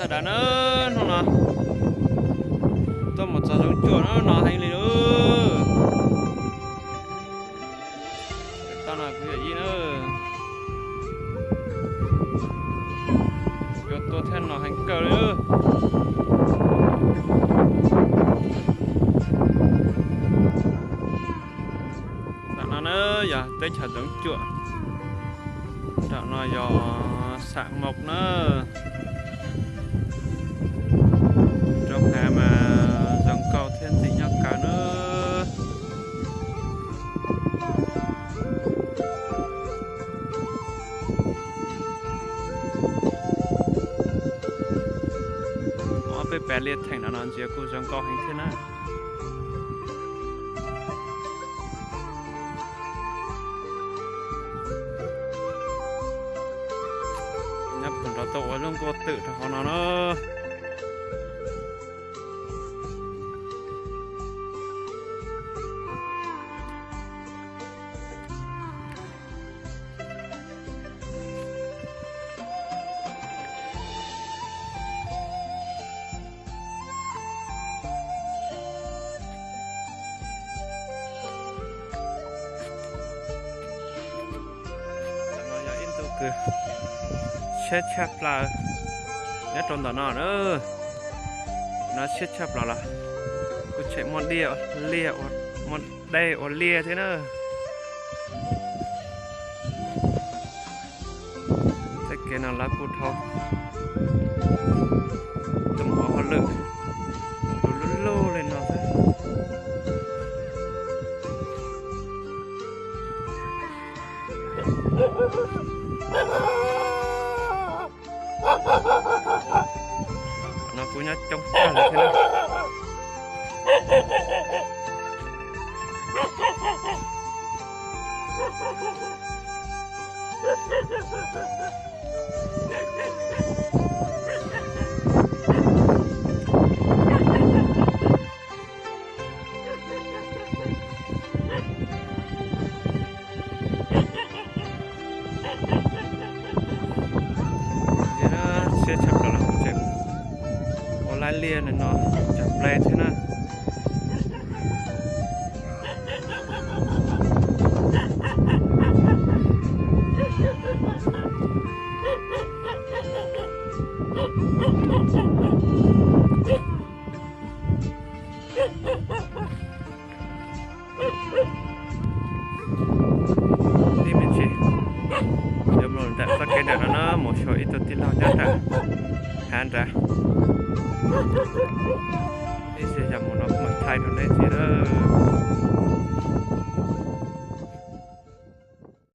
Nram na, hnub no tuaj mus txog Zoov Cuam na, no heev li lauj. Tau no kuv yawm yij na, yuav tuaj thiab no heev kawg li. Nram no na yog teb chaws Zoov Cuam, nram no yog Xam Mos na. Roob hav mas zoo nkauj thiab ntxim nyob kawg na. Ob peb pas liaj theem no no ntsia kuj zoo nkauj heev thiab na. Nyob puag nrad tuaj ua lub nkuaj twm rau hauv no na. Ntawm no yog ib ntu kws siab tshaj plaws nyob rau ntawm no na. No siab tshaj plaws los kuj tseem muaj dej, muaj dej ua liaj thiab na. Tej kev no lawv kuj dhau tus mov hauj lwm lub lub li no xwb. No kuj nyob coob tag li thiab na. Siab tshaj plaws los kuj tseem ua laj liaj no cov pleb thiab na. Tib me ntsis yuav mus nram txoj kev nram no na, mus xyuas ib tug tij laug nyob nram hav nrad. Ib ntsis yog mus no mam thaij rau nej ntxiv lawm.